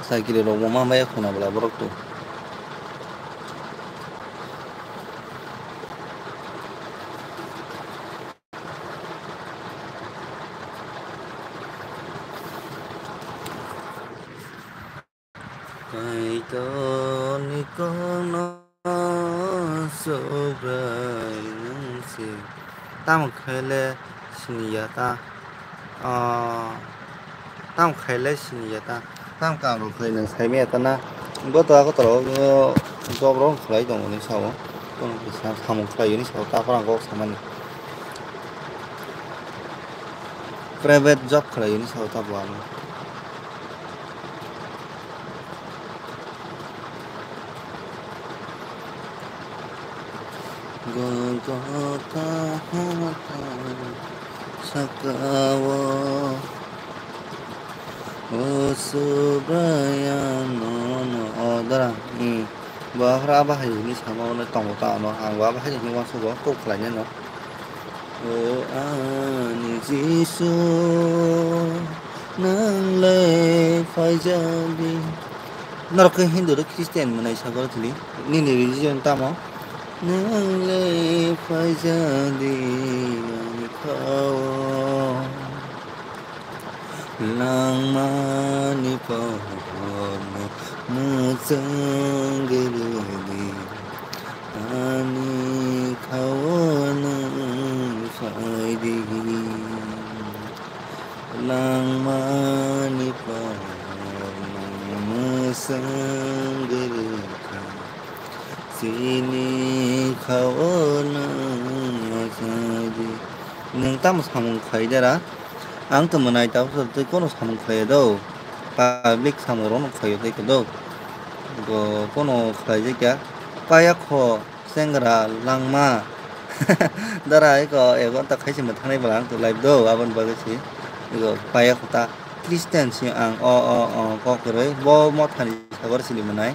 Cycle rok bo ma maya khuna bwla borok to. Kaitorni kokno Subrai nwng se. Tamo khaile siniya ta. Ah, tamo khaile siniya ta. Tamo kam rok khlai nwng saimaya ta na. Bo to ako toro job rok khlai tongo ni sao. Kono kisa samung khlai ni sao ta parang kok samani. Private job khlai ni sao ta bo ano. Gogo kaham sakao o Subraya nono odara. Hmm. Bo aphra bahai ni sama ono tongo ta ano ang bo bahai ni uansukgo kok khlai nai no. O ani Jisu, nwng le phaijadi. Norok khe Hindu rok Christian mwnai sagor thili. Nini religion tamo? Nwng le phaijadi ani khao. Langmani pohorno mwchang rwdi, ani khao nwng phaidi. Langmani pohorno mwchang rwkha, chini khao nwng phaidi. Nwng tamo samung khlai dara? Ang to mwnai tabuk tei kono samung khlaiya do. Public samung rokno khlaiyo tei do. Bo pono khlaijakya. Payakho chengra langma. Dara eko ek ghonta khaisi mwthangnai bwla ang to live do, aboni bagwi se. Eko payakho ta Christian se ang o, o, o, kok kwrwi. Bo mothani sagor sini mwnai.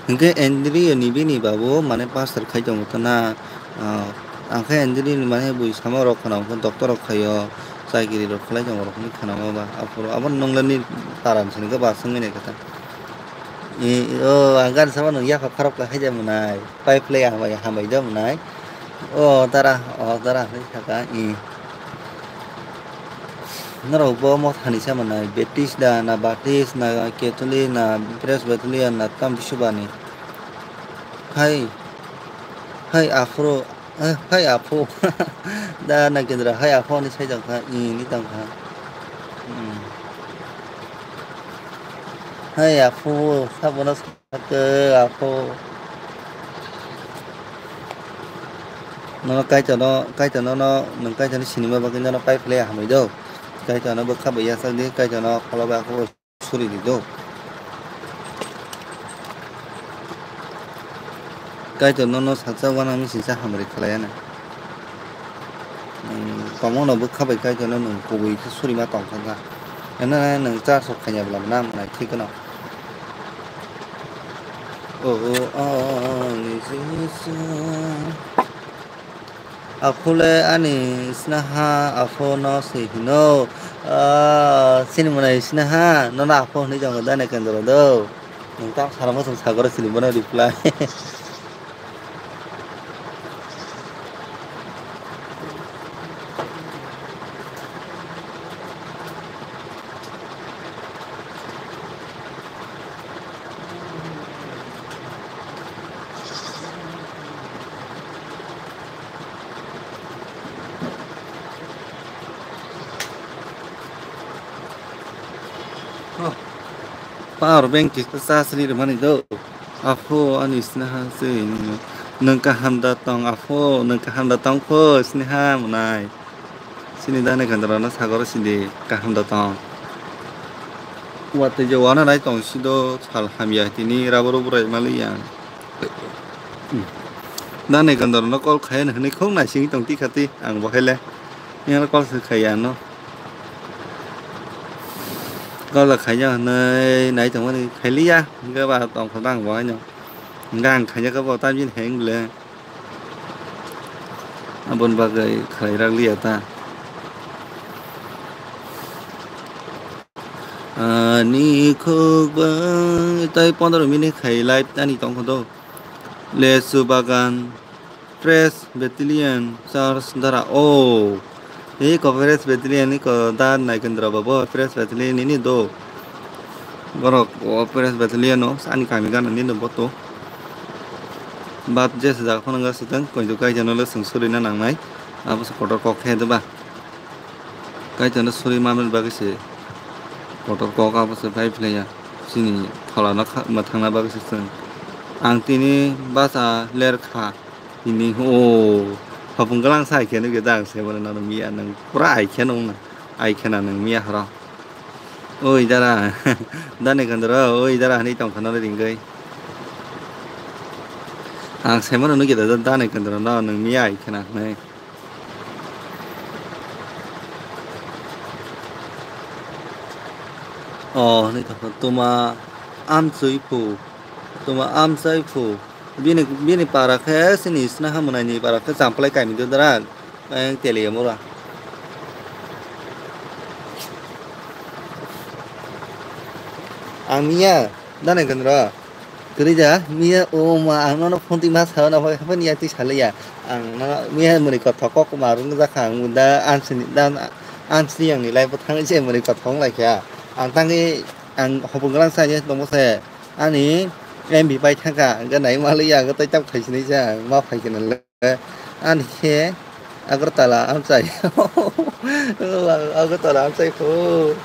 Hwnkhe Andrew ni bini babu mane pastor khai tongo to na, ah, ang khe Andrew ni mane bui sama rok khana hwnkhe doctor rok khaio, chakiri rok khlai tongo rok hinwi khana ma ba aphuru abo nungla ni para ni sini khe ba swngwi nai khe ta. E, o, ang gari sama nung yapha kharap kha hai ja mwnai, pipe le hambai, hambai ja mwnai. O dara, o dara hinwi saka, e. Norok bo mothani sama nai, Baptist da, na Baptist, na Catholic, na Presbyterian, na tam bisubani. Hai, hai aphuru, eh, hai aphu. Da na kendra, hai aphu ni sai jang kha, i ni tang kha. Hmm. Hai aphu, sabono Ake, apho. Nono Kaitor no, Kaitor no, no, nwng Kaitor ni sinima bagwi nono pai phlai hamwi do. Kaitor no bwkha bai yachak di, Kaitor no kholo bai akhoro suri di do. Kaitor no, no saksa wana misi sa hamri khlai ya na. Nwng tongmano bwkha bai Kaitor no nwng kubui khe surima tong kha kha. Eno nwng church o khaina bwla mwnam nai thik no. O, o, o, o, ni Jisu. Aphule ani snaha apho no se hino. Ah, sini mwnai snaha, nono apho hinwi tongo da ne kendro do. Nwng tam sara mo song sagoro sili bono reply. Oh, power bank kisa charge ri rwmani do. Apho ani snaha se nwng kaham da tong apho, nwng kaham da tong pho snaha mwnai. Sini da ne kandra no sagoro sindi kaham da tong. Watwi je wana nai tong si do sal hamya tini raboro burai mali yang. Da ne kandra no call khayan hwnwi khong naising tong ti khati ang bo hele. Yang call se khaya no. Call khayan hwnwi nai tong mani khailiya. Ga ba tong kha dang bo ano. Ga ang khaya ka bo tamjin heng ble. Aboni bagwi khlairak liya ta. Ani khuk bai tai pondro minute khai live ani tongkha do. Lesu bagan Presbyterian Church dara o. Eko Presbyterian eko da Naikendra babo Presbyterian ini do. Borok o Presbyterian o ani kami gana ni do boto. Bat je se jaga phano ga sitang koi do kai jano le sung suri na nang nai. Abo se kotor kok khe de ba. Kai jano suri ma men bagwi se kotor kok abo se bai phlai ya. Sini thola no kha ma thang na bagwi se sung. Ang tini basa ler kha. Ini o hapung galang sai khe nugwi da ang se mano nang miya nang pura ai khe nung na ai khe na nang miya horo. Oi dara, dani kandoro, oi dara hani tong khana ringoi. Ang se mano nugwi da dani kandoro no nang miya ai khe na nai. O hani tong tuma am chui phu, tuma am chui phu. Bini, bini para khe sini sna hamunai ni para khe champlai kaimi do dara. Ang tele ya mura. Ang miya, dane kendra. Kerja, miya, oh ma, ang nono phone tima sa na, apa ni ya ti sale ya. Ang nono miya muni kothok kok ma rung ja kha, ang da ansini, da ansini ang ni life thang je muni kothok lai kha. Ang tangi, ang hopung galang sa je tongmo se. Ani M B pai thangkha, hwnkhe nai maliya, hwnkhe tei tamo khai sinai sa, ma phai khe nang le. Ani khe Agartala amchai. Agartala amchai pho.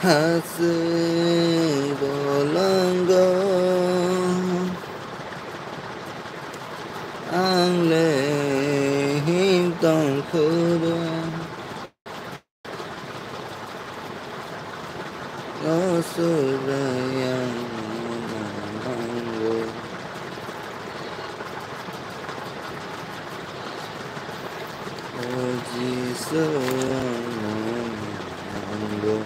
Hasi bolongo. Ang le him tong phu. O Subraiyang, ano nango. O Jisu, ano nango.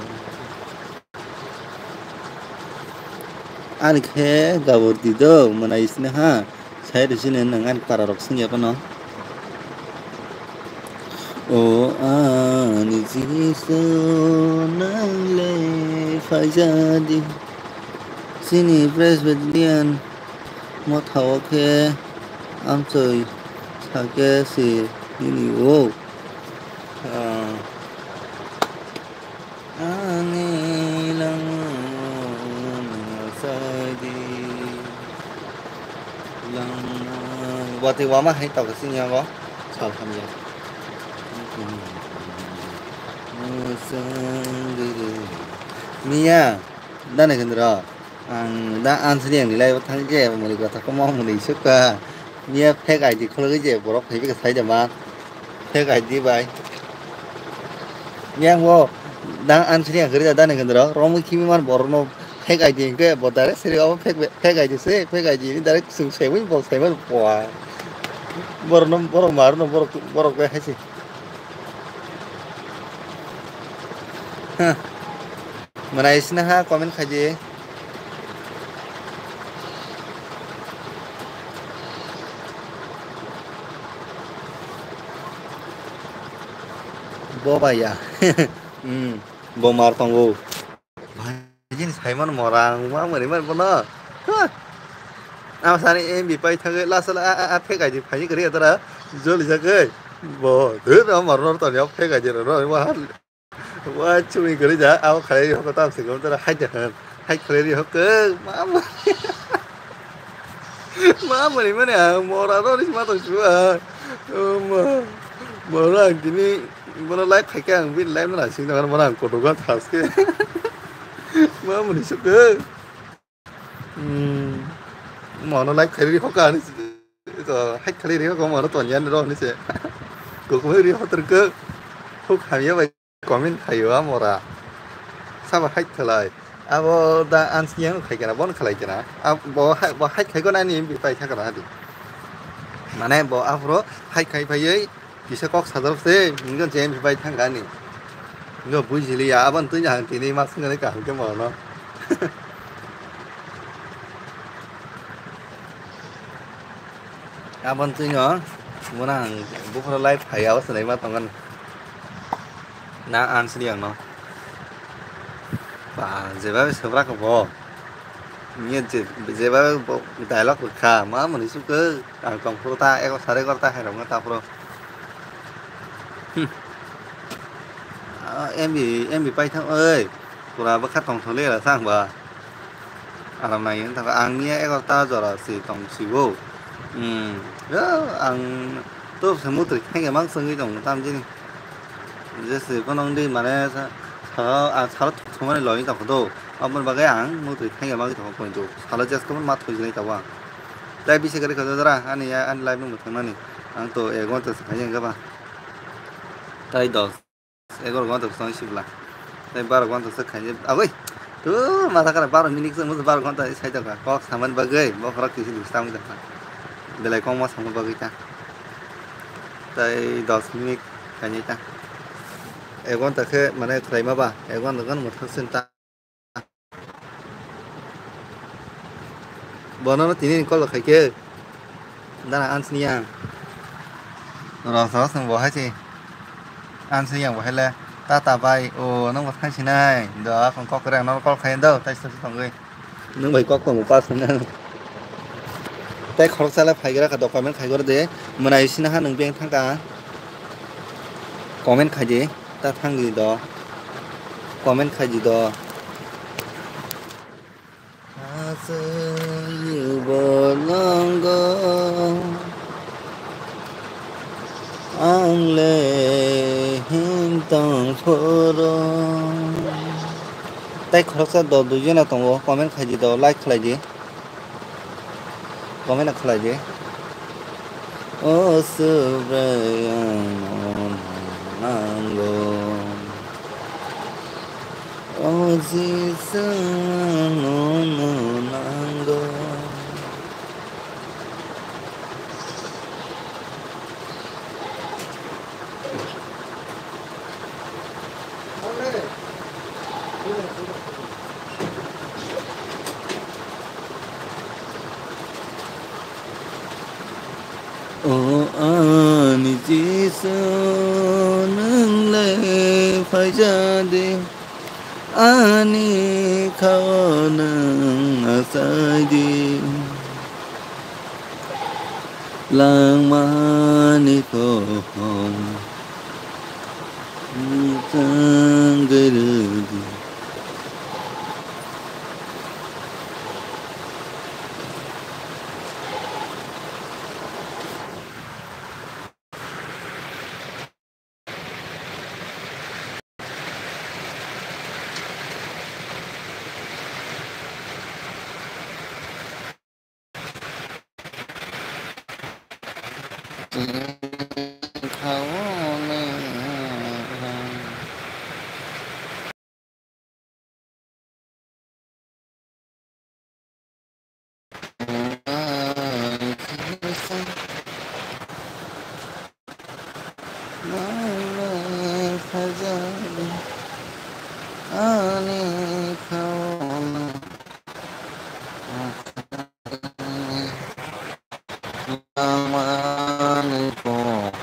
Ani khe gabur di do, mwnai sini ha. Sai rwsini nwng ani para rok swngya phano. O ani Jisu, nwng le phaijadi. Chini Presbyterian mothao khe amchoi sakhe se nini o. Ah. Ani langmano saidi langma. Watwi wama hai tau sini yango. Sal hamya. Miya, dane kendra. Ang da ansini ang nilai thang je muni kotha komo muni sukha. Miya fake I D khulugwi je borok phaibi ka sai jama. Fake I D bai. Yang bo dang ansini ang gari da ni gendro. Romu kimi man borno fake I D ke bo dare seri abo fake fake I D se fake I D ni dare sung sewi bo sewi bo. Borno borok marno borok borok be haisi. Huh. Mana isna ha comment khaji. Bo bai ya. Hmm, bo mar tongo. Bhai, jini Simon Morang, ma mani man bono. Huh. Ama sani M B pai thangai last la a a a phek aidi phai kari atara joli jagai. Bo, dhur na mar nor tani phek aidi ro ro wa. Wa chumi gari ja, abo khalai ri hoko tam se gom tara hai de han. Hai khalai ri hoko. Mama. Mama ni mane ang mora ro ni ma to sua. Ma. Mora ang tini mora live khai ke ang bin live na sing na mora ang koto ga thas ke. Mama ni suk. Hmm. Mora live khai ri hoko ani. To hai khalai ri hoko mora to nyan ro ni se. Ko ko ri hotor ko. Huk hamya bai. Comment khaio a mora. Sabo hide khlai. Abo da ansiyang khai kana, bon khlai kana. Abo hide khai kana ni M B pai thakana di. Mane bo afro hide khai phaioi kisa kok sadar se, ngon je M B pai thangani. Ngo bujili ya, abon tui jang tini mas ngani kaham ke mono. Abon tui no, mona ang bukhara live phai abo se nai ma tongan. Na answer yang no. Ba, jeba be sebra ko bo. Ni je, jeba bo dialogue kha, ma mani su ke, ang tong phuru ta, ego sare gor ta hai rong ta phuru. Hmm. Ah, M B, M B pai thang, oi. Pura bwkha tong thole ra sang ba. Aram nai wng thangkha ang niya egarota jora se tong sibo. Hmm. Ya, ang to se mutri khainge mang sengwi tong tam jini. Jese phano wngdi mane sa, sa, ang salo thumani login tong do. Aboni bagwi ang mutri khainge mang tong pointo. Salo jes kobon ma thoi jini tabo ang. Tai bisi gari khajo jora ani ya ani live nung thangnani. Ang to ek ghonta se khainge ba. Tai dos. Egaroh ghonta swng sibla. Tei baro ghonta swk khainai. Aboi. Tu masa kara baro minute swng baro ghonta sai tongkha. Kok samani bagwi bokhorok kisi duk samwi tongkha. Belai kongma samani bagwi ta. Tei dos minute khainai ta. Ek ghonta khe mane khwlaima ba. Ek ghonta khe mwthang sin ta. Bono no tini ni call khai khe. Dana ansni yang. Rosoro song bo hai se. Ansni yang bo hai le. Tata bai o nang bo thang sinai. Do akon kok rang no call khai do tai sa tongwi. Nang bai kok tong pas na. Tai khorok sala phai gra ka document khai gor de. Mwnai sina ha nang beng thang ka. Comment khai di, ta thang di do. Comment khai di do. Aswk bolongo ang le him tong phuru. Tai khoroksa do duijona tongo, comment khai di do, like khlai di. Comment khlai di. O Subraiyang, ano nango. O Jisu, ang nono nango. O ani Jisu, nwng le phaijadi, ani khao nwng achaidi. Langmani pohor mwchang rwdi. Ani khao nwng achaidi. Langmani pohor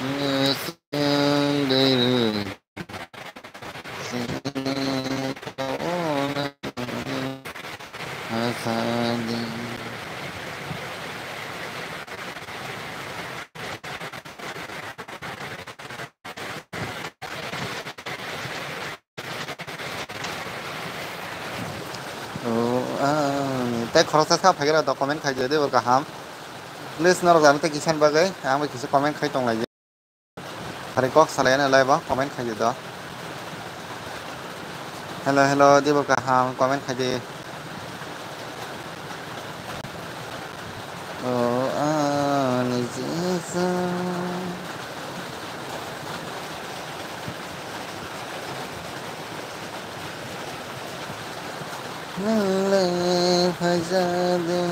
mwchang rwdi. O, ah, tei khoroksa sa phaigra do comment khai di, de bo kaham. Please norok jani tei kisan bagwi ang bai kisa comment khai tong lai. Hari kok salai na lai bo comment khai di do. Hello, hello, de bo kaham comment khai di. O ani Jisu. Nwng le phaijadi.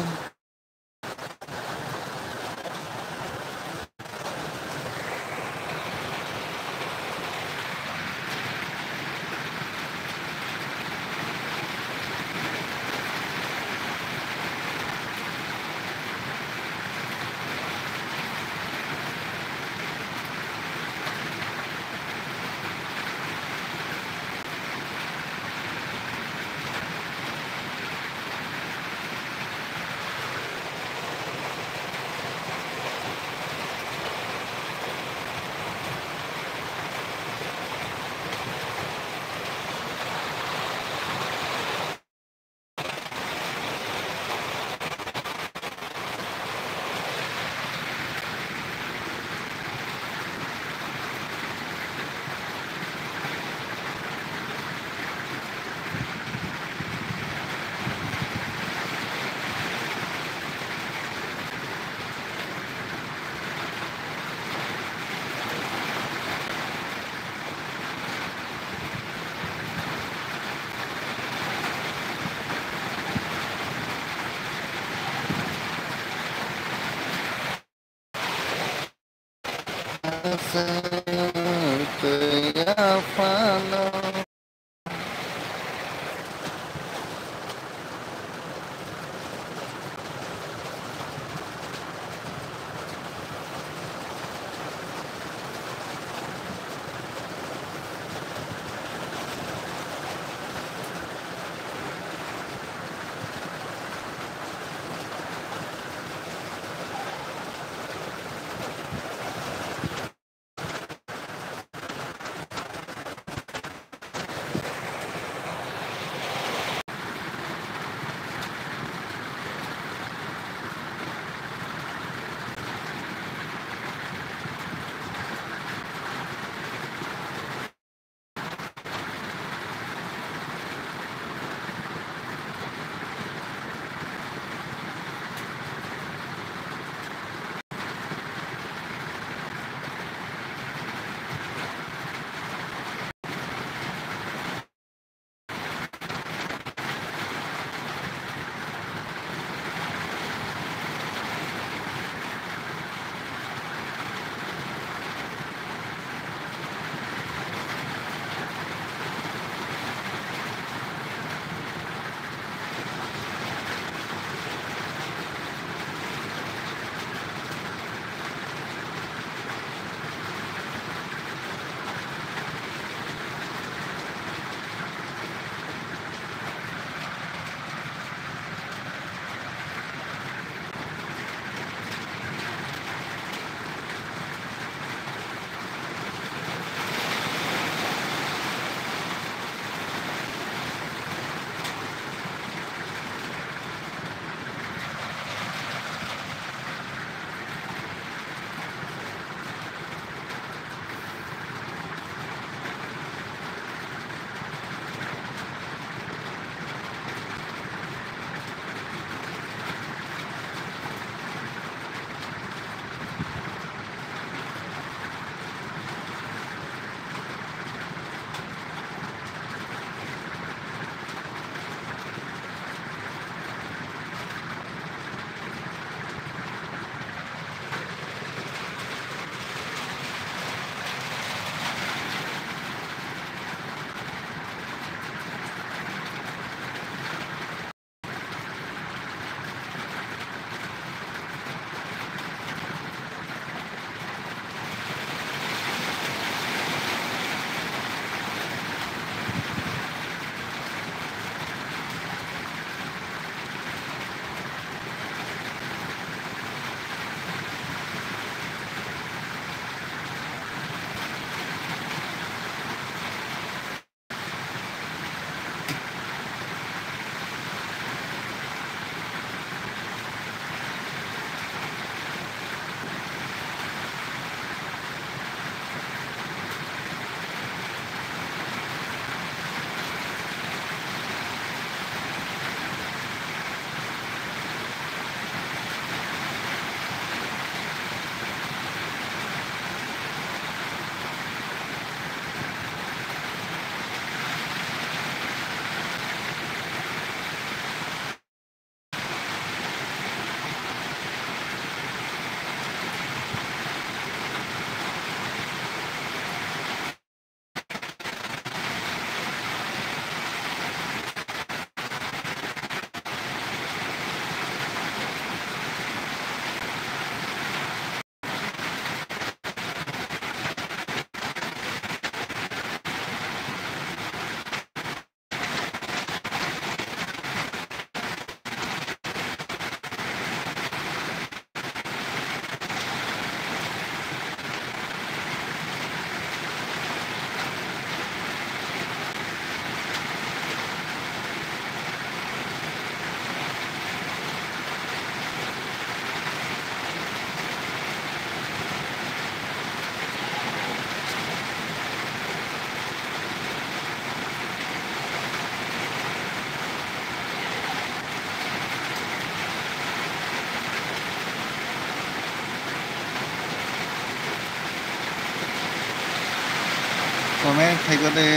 Comment khaikha de,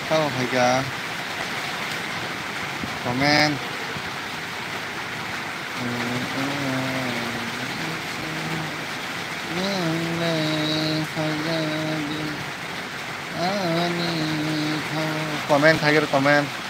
sao khaikha. Comment. Comment khaikha de, comment.